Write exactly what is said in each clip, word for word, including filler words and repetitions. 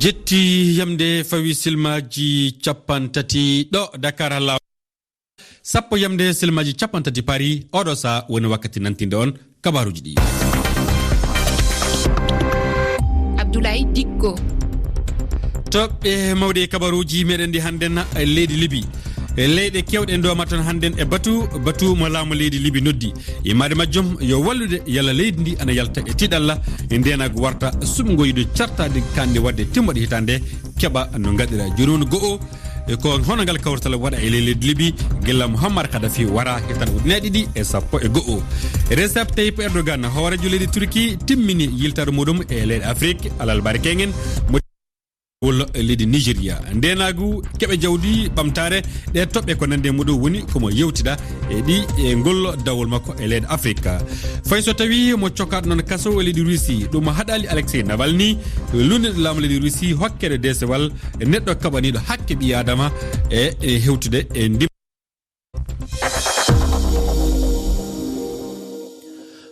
Jetti yamde fawi silmaaji capanɗe tati ɗo Dakar, haa laaw sappo yamde silmaaji capanɗe tati Paris. Oɗo saha woni wakkati nantinde on kabaruuji ɗi. Abdoulaye Dikko. Toɓɓe mawɗe e kabaruuji meɗen ɗi hannden, e leydi Libi. E leyɗe keewɗe ndooma toon hannden e batu, batu mo laamu leydi Libi noddi. Yimmaade majjum yo wallude yalla leydi ndi ana yalta e tiiɗalla, e ndeenaagu warta suɓngo yiɗo cartaade kanɗe waɗde timmoɗe hitaande keɓa no ngaɗira. Jooni woni go'o, e ko hono ngal kawrital waɗa e ley leydi Libi, gila Muammar Kadhafi wara hitaande ujunnaji ɗiɗi e sappo e go'o. Recep Tayyip Erdogan, hooreejo leydi Turki, timmini yiltaare muɗum e leyɗe Afrik, alarba keŋŋen, mo wol leydi Nigeria. Ndeenaagu, keɓe jawdi, ɓamtaare, ɗe toɓɓe ko nande muɗum woni ko mo yewtida e ɗi, e ngol dawol makko e leyɗe Afrik. Fay so tawi mo cokkaɗo noon kaso e leydi Russie, ɗum haɗali Alexei Navalny, lundiɗo laamu leydi Russie, hokkede deesewal neɗɗo kaɓaniiɗo hakke ɓii Aadama e, e hewtude e ndim.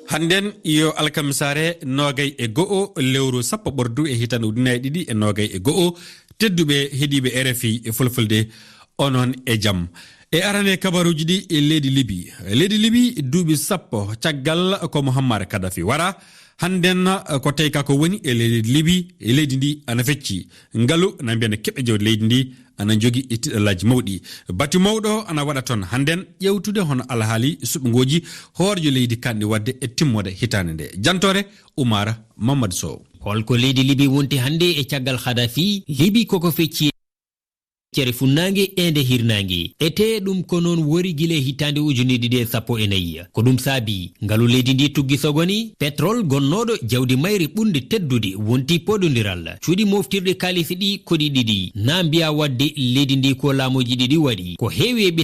Hannden yo alkamisaare noogay e go'o lewru sappo ɓordu e hitaande ujunnaji ɗiɗi e noogay e go'o. Tedduɓe heɗiiɓe R F I e Fulfulde, onon e jam. E arane kabaruuji ɗi e leydi Libi. Leydi Libi duuɓi sappo caggal ko Muammar Kadhafi wara. Hannden, eh, ko tawi ka ko woni e leydi Libi, e leydi ndi ana fecci. Ngalu na mbiya ne keɓe jawdi leydi ndi ana jogii e tiiɗallaaji mawɗi. Batu mawɗo ana waɗa toon hannden ƴeewtude hono alhaali suɓngooji hooreejo leydi kanɗi waɗde e timmoode hitaande nde. Jantoore Umar Mamadou Sow. Holko leydi Libi wonti hannde e caggal Kadhafi? Libi koko fecci cere funnaange e nde hirnaange. Etee ɗum ko noon wori gila e hitaande ujunnaji ɗiɗi e sappo e nayi. Ko ɗum saabi ngalu leydi ndi tuggi sogoni, pétrole gonnooɗo jawdi mayri ɓurndi teddude wonti podondiral. Cuuɗi moftirɗi kaalis ɗi koɗi ɗiɗi. Na mbiya waɗde leydi ndi ko laamuuji ɗiɗi waɗi. Ko heewi e ɓe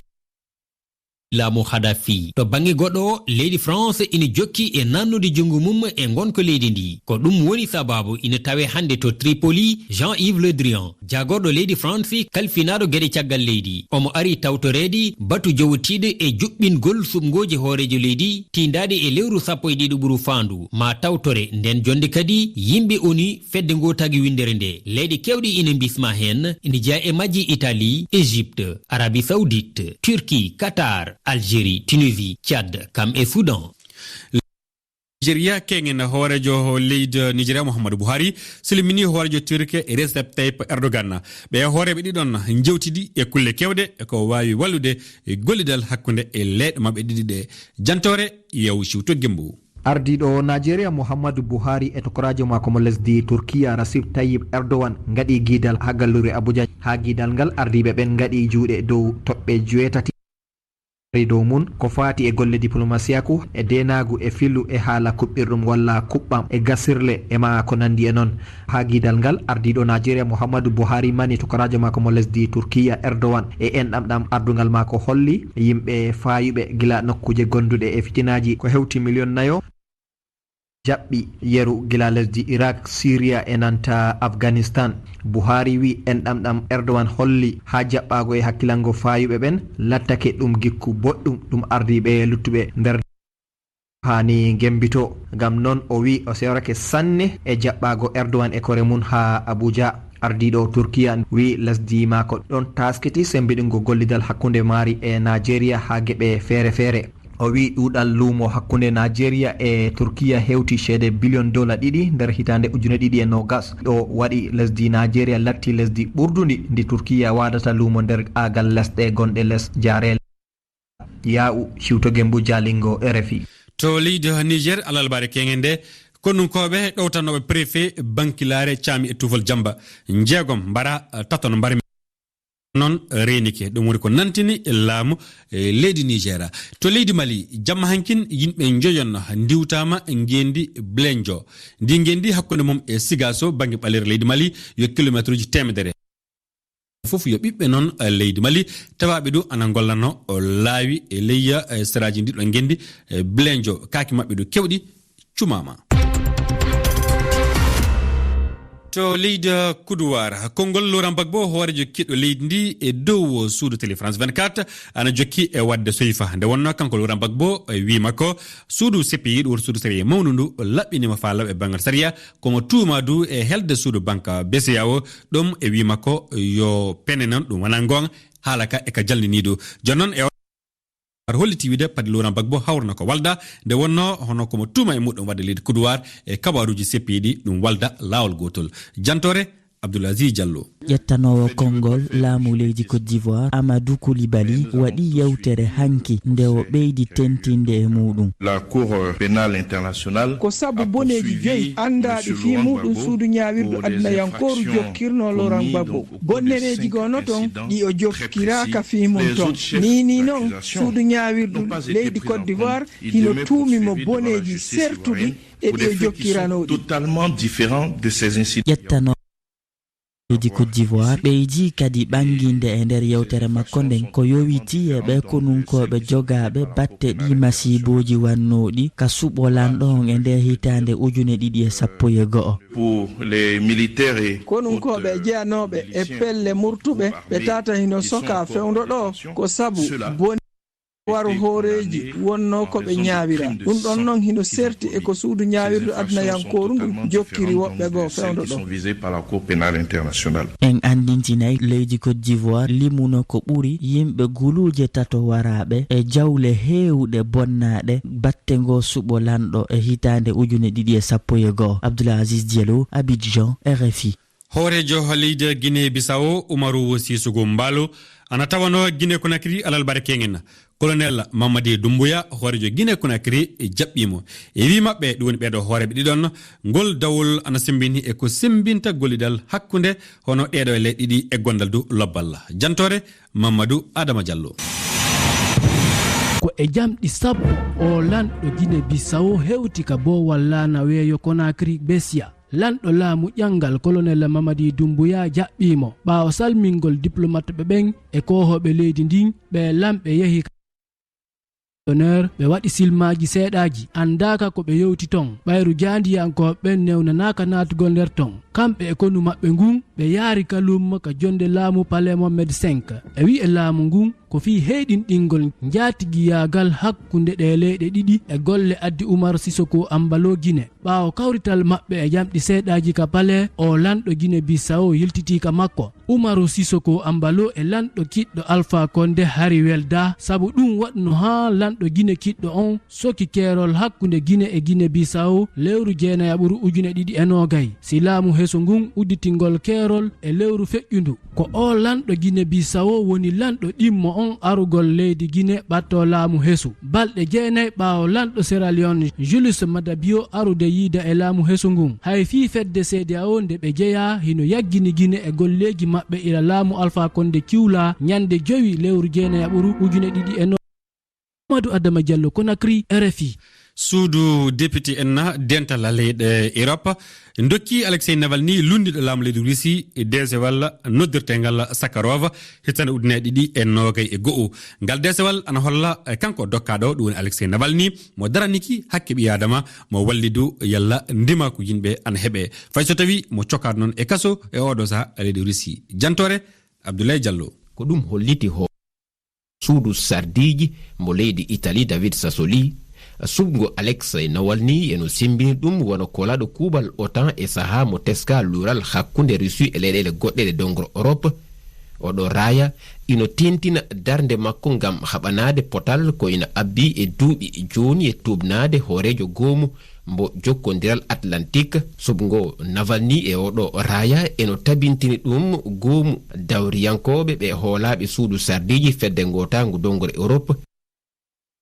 laamu Kadhafi. To bannge goɗɗo, leydi France ina jokki e nannude junngo mum e ngonka leydi ndi. Ko ɗum woni sababu ina tawe hannde to Tripoli, Jean-Yves Le Drian, jaagorɗo leydi France, kalfinaaɗo geɗe caggal leydi. Omo ari tawtoreede batu jowotiiɗo e juɓɓingol suɓngooji hooreejo leydi, tiindaaɗi e lewru sappo e ɗiɗi ɓuru faandu. Ma tawtore nden jonnde kadi yimɓe ONU, fedde ngootaaki winndere nde. Leyɗe keewɗe ina mbisma heen, ina jeyaa e majji Italie, Égypte, Arabie Saoudite, Turquie, Qatar, Algérie, Tunisie, Tchad, kam e Soudan. Nigeria, keŋŋen hooreejo leydi Nigeria Muhammadu Buhari silmini hooreejo Turke Recep Tayyip Erdogan. Ɓe hooreeɓe ɗiɗon njewtidi e kulle keewɗe e ko waawi wallude e gollidal hakkunde e leyɗe maɓɓe ɗiɗi ɗe. Jantoore Yaw Ciwto Gembu. Ardiiɗo Nigeria Muhammadu Buhari e tokoraajo maako mo lesdi Turkiya Recep Tayyip Erdogan ngaɗi giidal haa galluure Abuja. Haa giidal ngal, ardiiɓe ɓen ngaɗi juuɗe dow toɓɓe joweetati. Ari dow mum ko faati e golle diplomasiyaaku, e deenaagu, e filu, e haala kuɓɓirɗum walla kuɓɓam, e gasirle, e ma ko nanndi e noon. Haa giidal ngal, ardiiɗo Nigeria Muhammadu Buhari mani tokoraajo maako mo lesdi Turkiya Erdogan, e enɗam ɗam ardungal maako holli yimɓe faayuɓe gila nokkuuje gonduɗe e fitinaaji ko hewti miliyon nayo. Jaɓɓi yeru gila lesdi Irak, Siriya e nanta Afganistan. Buhari wi enɗam ɗam Erdogan holli haa jaɓɓaago e hakkilango faayuɓe ɓen lattake ɗum gikku boɗɗum ɗum ardiiɓe luttuɓe nder haani gembito. Ngam non o wi o sewrake sanne e jaɓɓaago Erdogan e kore mum haa Abuja. Ardiiɗo Turkiya wi lesdi maako ɗon taaskiti sembiɗingo gollidal hakkunde maari e Nigeria haa geɓe feere-feere. O wi ɗuuɗal luumo hakkunde Nigeria e Turkiya hewti ceede biliyon dola ɗiɗi nder hitaande ujune ɗiɗi e nogas. Ɗo waɗi lesdi Nigeria latti lesdi ɓurdundi ndi Turkiya waadata luumo nder aagal lesɗe gonɗe les jaareele. Yaa'u Ciwto Gembu, Jaalingo, R F I. To leydi Niger, alarbaare keŋŋe nde, konunkooɓe ɗowtanooɓe préfet Bankilaare, Caami e Tuufol Jamba, njeegom mbara, tato no mbarmi. Noon reenike, ɗum woni ko nantini e laamu, e leydi Niger. To leydi Mali, jamma hankin yimɓe njoyon ndiwtaama ngeendi Blenjo. Ndi ngeendi hakkunde mum e Sigaso, bannge ɓaleere leydi Mali, yo kilomeetruuji teemedere. Fof yo ɓiɓɓe noon, eh, leydi Mali, tawaaɓe ɗo ana ngollano, o laawi e leyya, eh, seraaji ndiɗo ngenndi, eh, Blenjo, kaaki maɓɓe ɗo kewɗi cumaama. To leydi Kuduwaar, konngol Laurent Gbagbo, hooreejo kiɗɗo leydi ndi e dow suudu télé France vingt-quatre, ana jokki e waɗde soyfa. Nde wonnoo kanko Laurent Gbagbo, e wii makko, suudu C P I, ɗum woni suudu sariya mawndu ndu, laɓɓiniima faa laɓa e banngal sariya, komo tuumaa du e helde suudu banque B C E A O, ɗum e wii makko yo pene noon, ɗum wonaa ngoonga, haala ka e ka jalninii du. Jooni noon e Ar holliti wiide padi Laurent Gbagbo hawrana ko walda, nde wonnoo hono komo tuuma e muɗum waɗde leydi Kuduwaar e kabaruuji C P I ɗi ɗum walda laawol gootol. Jantoore Abdoul Aziz Diallo. Ƴettanoowo konngol laamu leydi Côte d'Ivoire, Amadou Coulibaly, waɗi yewtere hanki nde o ɓeydi tentinde e muɗum. La Cour, euh, pénale internationale. Ko sabu a boneeji poursuivi joyi anndaaɗi monsieur fii Laurent muɗum Gbagbo suudu ñaawirdu pour des aduna yankooru infractions jokkirnoo Laurent commises Gbagbo. Bonnereeji goo no toon ɗi o jokkiraaka fii mum toon. Nii nii noon, suudu ñaawirdu leydi Côte d'Ivoire hino tuumi mo boneeji sertuɗi e ɗi o jokkiranoo ɗi. Totalement différent de ces incidents. Ƴettanoo leydi Côte d'Ivoire ɓeydi kadi ɓannginde e nder yewtere makko nden ko yowitii e ɓee konunkooɓe jogaaɓe batte ɗii masiibooji wannooɗi ka suɓo lanɗo on e ndee hitaande ujune ɗiɗi e sappo e go'o. Pour les militaires et konunkooɓe e jeyanooɓe e pelle murtuɓe ɓe tata hino sokaa fewndo ɗoo ko sabu boni waru hooreeji wonnoo ko ɓe ñaawira. Ɗum ɗon non hino serti e ko suudu ñaawirdu adunayaankooru ndu jokkiri woɓɓe goo fewndo ɗoo. En anndintinay leydi Côte d'Ivoire limuno ko ɓuri yimɓe guluuje tato waraaɓe e jawle heewuɗe bonnaaɗe batte ngoo suɓo lanɗo e hitaande ujune ɗiɗi e sappo e go'o. Abdoul Aziz Diallo, Abidjan, R F I. Hooreejo leydi Guinée Bissau, Umaru Sissoco Embaló, ana tawanoo Guinée Conakry alarba keŋŋen. Colonel Mamadi Doumbouya, hooreejo Guinée Conakry, jaɓɓii mo. E wii maɓɓe, ɗum woni ɓeeɗo hooreeɓe ɗiɗon, ngol dawol ana semmbini e ko semmbinta gollidal hakkunde hono ɗeeɗo e leyɗe ɗiɗi e gondal du lobbal. Jantoore Mamadou Adama Diallo. Ko e jamɗi sappo oo lanɗo Guinée Bissau hewti ka boowal laana weeyo Conakry Bessia. Lanɗo laamu ƴanngal Colonel Mamadi Doumbouya jaɓɓii mo ɓaawo salmingol diplomatɓe ɓen e koohooɓe leydi ndin, ɓe lamɓe yahi ka d'honneur, ɓe waɗi silmaaji seeɗaaji, anndaaka ko ɓe yewti ton. Ɓayru jaandiyankooɓe ɓen newnanaaka naatugol nder ton. Kamɓe e konu maɓɓe ngun, ɓe yaari Kaloum ka jonnde laamu Palais Mohamed cinq. E wi'e laamu ngun, ko fii heyɗinɗingol njaatigiyaagal hakkunde ɗee leyɗe ɗiɗi e golle addi Umaro Sissoco Embaló Guinée. Ɓaawo kawrital maɓɓe e jamɗi seeɗaaji ka Palais, oo lanɗo Guinée Bissau yiltitii ka makko. Umaru Sissoco Embaló e lanɗo kiɗɗo Alpha Condé hari weldaa, sabu ɗum waɗno haa lanɗo Guinée kiɗɗo on soki keerol hakkunde Guinée e Guinée Bissau lewru jeenayaɓuru ujune ɗiɗi e noogay. Si laamu hesu ngun udditingol keerol e lewru feƴƴundu, ko oo lanɗo Guinée Bissau woni lanɗo ɗimmo on arugol leydi Guinée ɓattoo laamu hesu. Balɗe jeenay ɓaawo lanɗo Sierra Leone Julius Maada Bio arude yiida e laamu hesu ngun. Hay fii fedde C D A O nde ɓe jeyaa hino yaggini Guinée e golleeji maɓɓe ila laamu Alpha Condé kiwlaa ñande jowi lewru jeenayaɓuru ujune ɗiɗi e noogay. Mamadou Adama Diallo, Conakry, R F I. Suudu député en na dental leyɗe Europe ndokki Alexei Navalny, lunndiiɗo laamu leydi Russie, deesewal noddirteengal Sakharov, hitande ujunnaji ɗiɗi e noogay e go'o. Ngal deesewal ana holla, eh, kanko dokkaaɗo, ɗum woni Alexei Navalny, mo daraniki hakke ɓii aadama, mo walli du yalla ndimaku yimɓe ana heɓe. Fay so tawi mo cokkaɗo noon e kaso e oɗo saha leydi Russie. Jantoore Abdoulaye Diallo. Ko ɗum holliti ho- suudu sardiiji mbo leydi Italie, David Sassoli, suɓngo Alexei Navalny e no semmbini ɗum wano kolaaɗo kuuɓal OTAN e sahaa mo teskaa luural hakkunde Russie e leyɗeele goɗɗe ɗe dongro Europe. Oɗo raaya ino tentina darnde makko ngam haɓanaade potal ko ina abbi e duuɓi jooni e tuubnaade hooreejo goomu mbo jokkondiral Atlantique. Suɓngo Navalny e oɗo raaya eno tabintini ɗum goomu dawriyankooɓe ɓe hoolaaɓe suudu sardiiji fedde ngootaangu dongre Europe.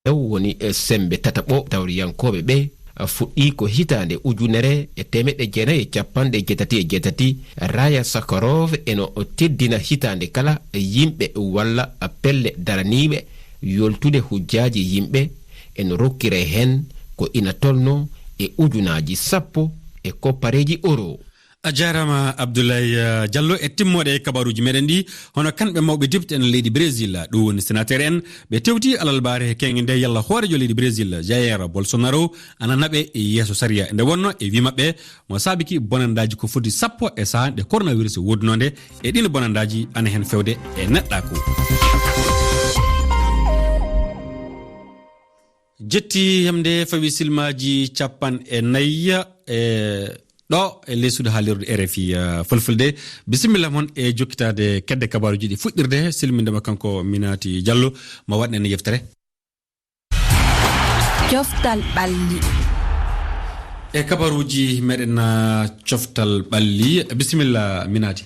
Ɗew woni, eh, semmbe tataɓo dawriyankooɓe ɓe, eh, fuɗɗii ko hitaande ujunere e teemeɗɗe jeenayi e capanɗe jeetati e jeetati. Raaya Sakharov eno teddina hitaande kala yimɓe walla pelle daraniiɓe yoltude hujjaaji yimɓe, eno rokkiree heen ko ina tolnoo e ujunaaji sappo e koppareeji euro. A jaaraama, Abdoulaye, eh, Diallo, e timmooɗe kabaruuji meɗen ɗi, hono kamɓe mawɓe député en leydi Brésil, ɗum woni sénateur en, ɓe tewti alarbaare keŋŋe nde yalla hooreejo leydi Brésil, Jair Bolsonaro, ana naɓe e yeeso sariya. Nde wonno e wii maɓɓe, mo saabiki bonandaaji ko foti sappo e sahaa nde coronavirus woodunoo nde, e ɗiin bonandaaji ana heen fewde e neɗɗaaku. Jetti yamde fawi silmaaji capan e nayi e ɗo e lesude haalirde R F I, eh, Fulfulde. Bisimilla mon e jokkitaade kedde kabaruuji ɗi fuɗɗirde silminde ma kanko Minati Diallo, ma waɗnen yeftere. Coftal ɓalli. E kabaruuji meɗen, ah, coftal ɓalli. Bisimilla, Minati.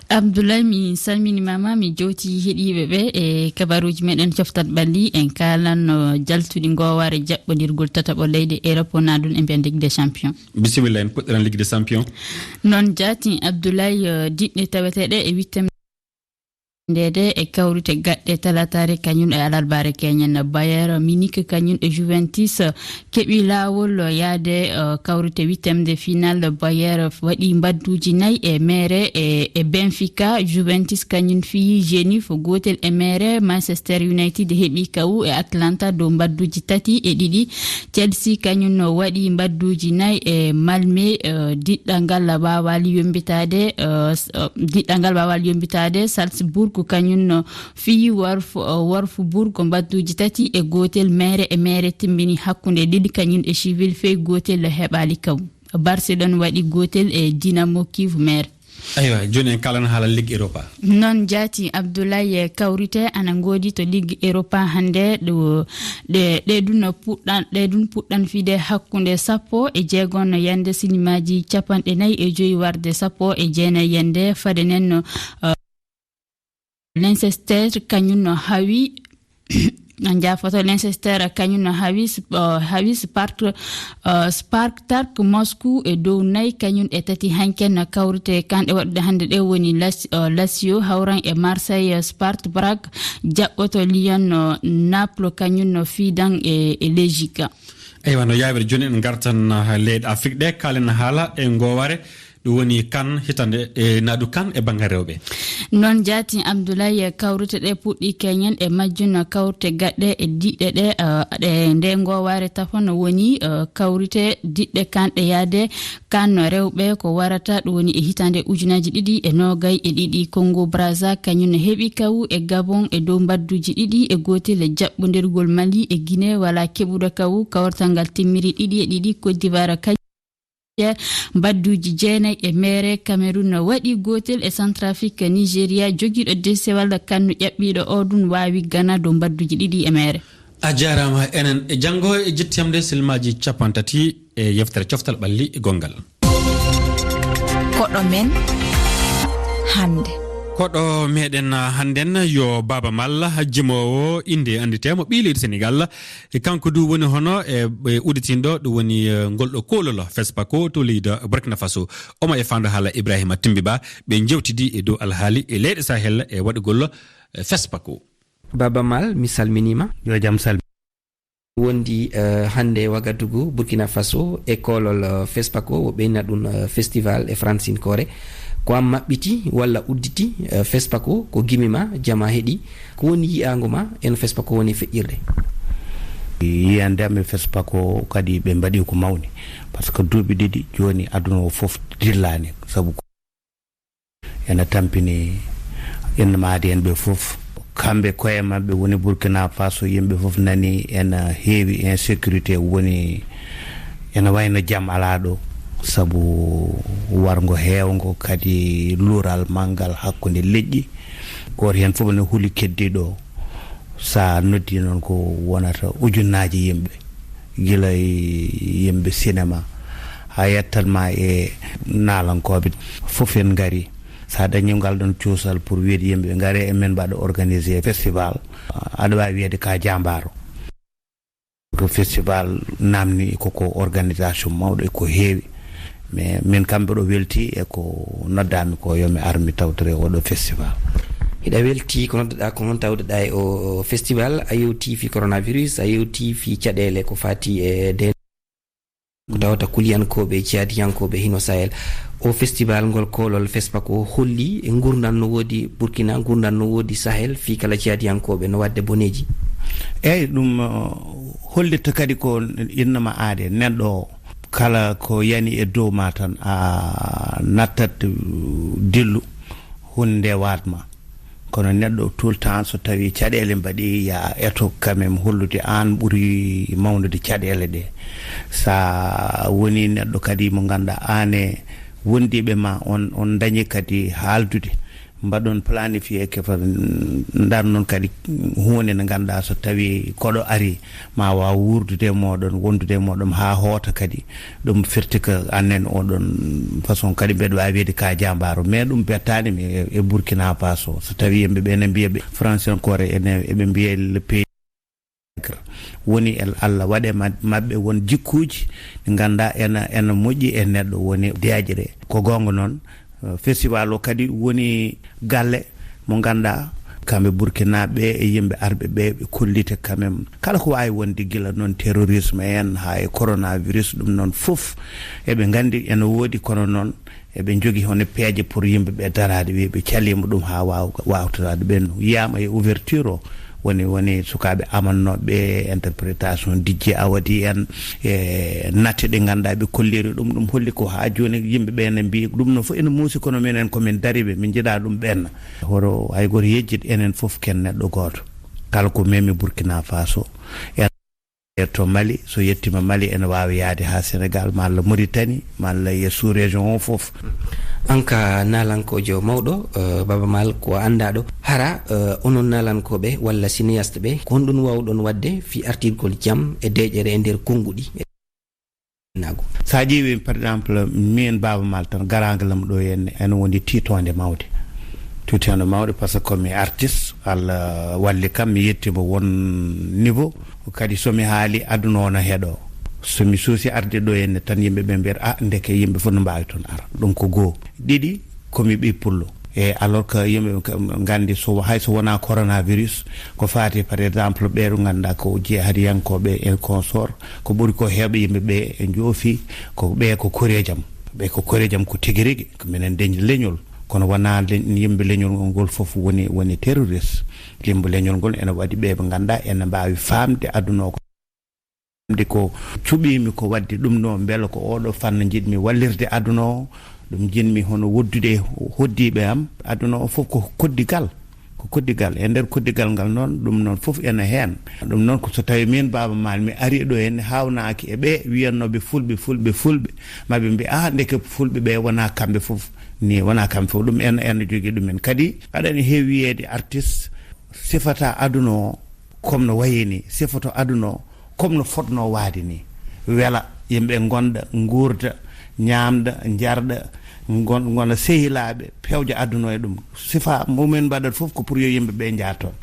Abdoulaye, mi salminiima ma, mi jowti heɗiiɓe ɓe e kabaruuji meɗen coftal ɓalli. En kaalanno jaltuɗi ngoowaare jaɓɓondirgol tataɓo leyɗe Europe, wonaa ɗum e mbiyen Ligue des Champions. Bisimilla, en puɗɗiran Ligue des Champions. Noon jaati, Abdoulaye, eh, diɗɗe taweteeɗe e wittem ndeede e kawrite gaɗɗe talataare kañum e alarbaare keñen. Bayern Munich kañum e Juventus keɓi laawol yaade, eh, kawrite wittemde final. Bayern waɗi mbadduuji nayi e meere e, e Benfica. Juventus kañum fiyi Genif gootel e meere. Manchester United heɓi kawu e Atlanta dow mbadduuji tati e ɗiɗi. Chelsea kañum no waɗi mbadduuji nayi e Malme, eh, diɗɗal ngal waawaali yombitaade, eh, s-, eh, diɗɗal ngal waawaali yombitaade. Salzburg kañum no fiyi Wolf-, eh, Wolfsburg mbadduuji tati e gootel. Meere e meere timmini hakkunde Lille kañum e Seville, fey gootel heɓaali kaw. Barcelone waɗi gootel e Dinamo Kiev meere. Aywa, jooni en kaalan haala Ligue Europa. Noon jaati, Abdoulaye, kawrite ana ngoodi to Ligue Europa hannde. Ɗo, ɗe, ɗe ɗum no puɗɗan, ɗe ɗum puɗɗan fiyde hakkunde sappo e jeego no yande sinimaaji capanɗe nayi e joyi warde sappo e jeenayi yande. Fade nen no, eh, Leicester kañum no hawi, a njaafoto, Leicester kañum no hawi, uh, hawi Spark, uh, Spartak Moscou e dow nayi kañum e tati. Hanken no kawrite kanɗe waɗude hannde ɗe woni Las-, uh, Lazio hawran e Marseille, Sparta Prague jaɓɓoto Lyon, no Naples kañum no fiidan e, e Lejiga. Eywa, no yaawiri jooni en ngartan, uh, leyɗe Afrique ɗe, kaalen haala e ngoowaare. Ɗum woni kan hitande e naadu kan e banngal rewɓe. Noon jaati Abdoulaye, kawrite ɗe puɗɗi keñen e majjum kawrite gaɗɗe e diɗɗe ɗe, eh, ɗe nde ngoowaare tafano woni, eh, kawrite diɗɗe kanɗe yaade kan rewɓe ko warata ɗum woni e hitande ujunaji ɗiɗi e noogay e ɗiɗi. Congo Brazza kañum ne heɓi kawu e Gabon e dow mbadduji ɗiɗi e gootel e jaɓɓondirgol Mali e Guinée wala keɓuɗo kawu kawrtal ngal timmiri ɗiɗi e ɗiɗi. Côte d'Ivoire kañum mbadduuji jeenayi e meere. Cameroun waɗi gootel e Centrafrique. Nigeria jogiiɗo desewal kannu ƴaɓɓiiɗo o ɗum waawi Ghana dow mbadduuji ɗiɗi e meere. A jaaraama. Enen e janngo e jetti yamde silmaaji capantati e yeftere coftal ɓalli e gonngal. Koɗo men hannde. Koɗo meɗen hannden yo Baaba Maal, jimoowo innde annditeemo, ɓii leydi Senegal. E kanko du woni hono e, e udditinɗo, ɗum woni, eh, ngol ɗo koolol Fespaco to leydi Burkina Faso. Omo e faando haala Ibrahima Timbi Ba, ɓe njewtidi e dow alhaali e leyɗe Sahel e waɗugol, eh, Fespaco. Baaba Maal, mi salminiima. Yo jam salmi. Wondi, eh, hannde Wagadugu, Burkina Faso, e koolol, eh, Fespaco, o ɓeyna ɗum, eh, festival e fransinkoore. Ko an maɓɓiti walla udditi, eh, Fespaco, ko gimi ma, jama heɗi. Ko woni yi'aango ma e no Fespaco woni feƴƴirde? Yiyande am e Fespaco kadi ɓe mbaɗi ko mawni, par ce que duuɓi ɗiɗi jooni aduna o fof dillaani, sabu ko ena tampini innamaade en ɓe fof. Kamɓe koye maɓɓe woni Burkina Faso, yimɓe fof nani ena heewi insécurité, woni ena wayno jam alaa ɗo, sabu warngo heewngo, kadi luural manngal hakkunde leƴƴi. Gooto heen fof ne huli keddiiɗo o. So a noddii noon, ko wonata ujunnaaje yimɓe, gila e yimɓe sinema, haa yettan ma e naalankooɓe. Fof en ngari. So a dañii ngal ɗoon cuusal pour wiyde yimɓe ngaree e men mbaɗa organisé festival, aɗa waawi wiyde ka jaambaaro. Ko festival naamni koko organisation mawɗo e ko heewi. Mais min kam mbeɗo welti e ko noddaami ko yo mi ar mi tawtore oɗo festival. Hiɗa welti ko noddaɗa ko, hon tawdeɗa e o festival? A yewti fi coronavirus, a yewti fi caɗeele ko fati e de Ko tawata kuliyankooɓe e jihaadiyankooɓe hino Sahel. O festival ngol koolol FESPACO holli e ngurndan no woodi Burkina, ngurndan no woodi Sahel, fii kala jihaadiyankooɓe no waɗde boneeji. Eyi, ɗum, uh, hollitta kadi ko innama aade neɗɗo o. Kala ko yani e dow ma tan, a nattat, uh, dillu, hunde nde waat ma. Kono neɗɗo tout le temps, so tawi caɗeele mbaɗi, ya eto quand même hollude aan ɓuri mawnude caɗeele ɗe. Sa woni neɗɗo kadi mo ngannduɗaa aan e wondiiɓe ma on, on dañi kadi haaldude. Mbaɗon planifié kefa, ndar noon kadi huunde nde ngannduɗaa so tawi koɗo ari, ma waaw wuurdude e mooɗon, wondude e mooɗon haa hoota kadi. Ɗum firti ko annen oɗon façon kadi mbeɗa waawi wiide ka jaambaaro. Mais ɗum bettaani mi e, e Burkina Faso. So tawi yimɓe ɓe ene mbiya ɓe, Français encore ene, eɓe mbiya le pays woni el Allah waɗe ma-, maɓɓe won jikkuuji ɗi ngannduɗaa ena, ena moƴƴi e neɗɗo woni deeƴre. Ko goonga noon, eh, festival o kadi woni galle mo ngannduɗaa kamɓe Burkinaaɓe ɓe e yimɓe arɓe ɓe, ɓe kollita quand même. Kala ko waawi wonde gila noon terrorisme en haa e coronavirus, ɗum noon fof eɓe nganndi ena woodi, kono noon eɓe njogii hono peeje pour yimɓe ɓe daraade, wiya ɓe caliima ɗum haa waaw-, waawtoraade ɓennu. Yiyaama e ouverture o, woni, woni sukaaɓe amannooɓe, interprétation D J Awadi en, e natte ɗe ngannduɗaa ɓe kolliri ɗum, ɗum holli ko haa jooni yimɓe ɓe ene mbiyi ɗum no fof ene muusi, kono minen ko min dariiɓe, min njiɗaa ɗum ɓenna. Hoto hay gooto yejjit, enen fof ken neɗɗo gooto. Kala ko memi Burkina Faso, e to Mali, so yettiima Mali, ene waawi yahde haa Senegal, malla Mauritanie, malla e sous-région o fof. An ka naalankoojo mawɗo, eh, Baaba Maal, ko a anndaaɗo. Hara, eh, onon naalankooɓe walla cinéaste ɓe, ko honɗum waawɗon waɗde fii artirgol jam e deeƴere e nder konnguɗi? Naago. So a ƴeewi, par exemple, miin Baaba Maal tan, garaangal am ɗo henne, ene woni tiitoonde mawde. Tiitoonde mawde, par ce que ko mi artiste, Allah walli kam, mi yettiima won niveau. Kadi so mi haali, aduna o no heɗoo. So mi suusi arde ɗo henne tan, yimɓe ɓe mbiyata, "Ah, ndeke yimɓe fof no mbaawi toon ara." Ɗum ko goo. Ɗiɗi, ko mi ɓii pullo. E alors que yimɓe ka-, nganndi so, hay so wonaa coronavirus, ko faati par exemple ɓee ɗo ngannduɗaa ko jihadiyankooɓe e consort, ko ɓuri ko heewɓe yimɓe ɓe e njoofi, ko ɓe ko koreejam. Ɓe ko koreejam ko tigi rigi, ko minen dañi leñol. Kono wonaa le-, yimɓe leñol ngol, ngol fof woni, woni terroriste. Yimɓe leñol ngol ene waɗi ɓe ɓe ngannduɗaa ene mbaawi faamde aduna o ko. Ɗum ko cuɓiimi ko waɗde ɗum ɗo, mbela ko oɗo fannu njiɗmi wallirde aduna o, ɗum njiɗmi hono woddude e hoddiiɓe am, aduna o fof ko koddigal, ko koddigal. E nder koddigal ngal noon, ɗum noon fof ene heen. Ɗum noon ko so tawi miin Baaba Maal mi ari ɗo henne, haawnaaki e ɓe wiyannooɓe fulɓe, fulɓe, fulɓe, ma ɓe mbi, "Ah, ndeke fulɓe ɓe wonaa kamɓe fof, ni wonaa kamɓe fof." Ɗum en, en jogii ɗum en. Kadi aɗa ene heewi wiyeede artiste sifata aduna o, comme no wayi ni, sifoto aduna o, comme no fotnoo waade ni. Wela, yimɓe ngonda, nguurda, ñaamda, njarda, ngon-, ngona sehilaaɓe, pewja aduna o e ɗum. Sifa mumen mbaɗat fof ko pour yo yimɓe ɓe njaha toon.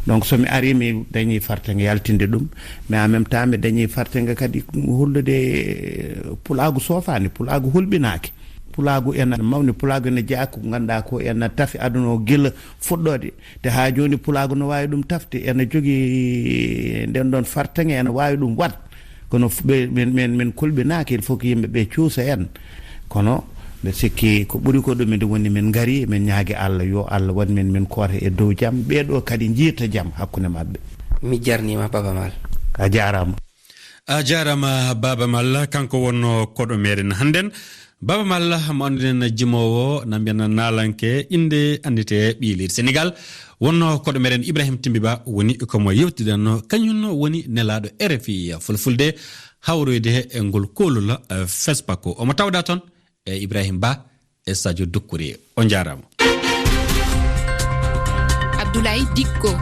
Donc, so mi ari, mi dañi fartaŋŋe yaltinde ɗum, mais en même temps, mi dañi fartaŋŋe kadi hullude, eh, pulaagu soofaani, pulaagu hulɓinaaki. Pulaagu ena mawni, pulaagu ena jeyaa ko ngannduɗaa ko ena tafi aduna o gila fuɗɗoode. Te haa jooni, pulaagu no waawi ɗum tafde, ena jogii nden ɗon fartaŋŋe, ena waawi ɗum waɗ. Kono f-, ɓe, min, min, min kulɓinaaki, il faut que yimɓe ɓe cuusa en. Kono mbe sikki ko ɓuri ko ɗum, ende woni min ngari, min ñaagi Allah, yo Allah waɗ min, min koota e dow jam, ɓee ɗo kadi njiita jam hakkunde maɓɓe. Mi jarniima, Baaba Maal. A jaaraama. A jaaraama, Baaba Maal, kanko wonno koɗo meɗen hannden. Baaba Maal, mo annduɗen jimoowo, na mbiyen naalanke, innde anndite ɓii leydi Senegal. Wonno koɗo meɗen Ibrahim Timbi Ba woni ko mo yewtidanno, kañum woni nelaaɗo R F I Fulfulde, hawroyde e ngol koolol, eh, FESPACO. Omo tawda toon e Ibrahim Ba e Sadio Doucouré. On njaaraama. Abdoulaye Dicko.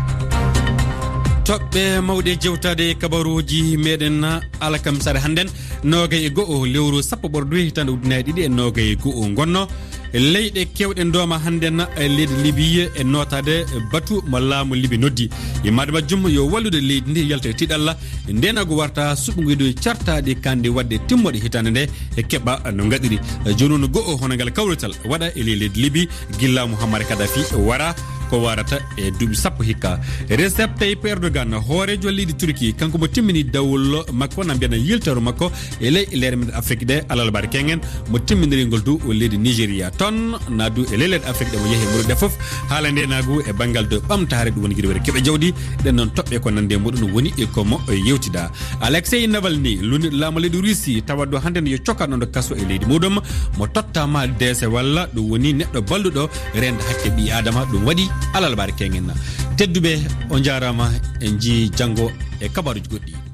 Toɓɓe mawɗe jewtaade e kabaruuji meɗen alkamsare hannden, noogay e go'o lewru sappo ɓorɗo hitaande ujunaaji ɗiɗi e noogay e go'o ngonno. Leyɗe keewɗe ndooma hannden e leydi Libi e nootaade batu mo laamu Libi noddi. Yimmaade majjum yo wallude leydi ndi yalta e tiiɗalla, ndeenagu warta suɓngude cartaaɗi kandi waɗde timmoɗe hitaande nde e keɓa no ngaɗiri. Jooni noon go'o hono ngal kawrital waɗa e ley leydi Libi, gilla Muhammad Kadhafi wara. ko warata e duuɓi sappo hikka. Recep Tayyip Erdogan, hooreejo leydi Turki, kanko mo timmini dawol makko, na mbiyen yiltoro makko e ley leyɗe men Afrique ɗe, alarbaare keŋŋen, mo timminiri ngol du o leydi Nigeria. Toon na du e ley leyɗe Afrique ɗe mo yehi e muɗum ɗe fof, haalande naagu e banngal dow ɓamtaare, ɗum woni gila wiyetee keɓe jawdi, ɗen noon toɓɓe ko nande e muɗum woni e ko mo yewtida. Alexei Navalny, lunndiiɗo laamu leydi Russie, tawa ɗo hannde ne yo cokkanɗo kaso e leydi muɗum, mo tottaama deese walla ɗum woni neɗɗo balluɗo reende hakke ɓii Aadama, ɗum waɗi alarbaare keŋŋen. Tedduɓe, on njaaraama, en njii janngo e kabaaruuji goɗɗi.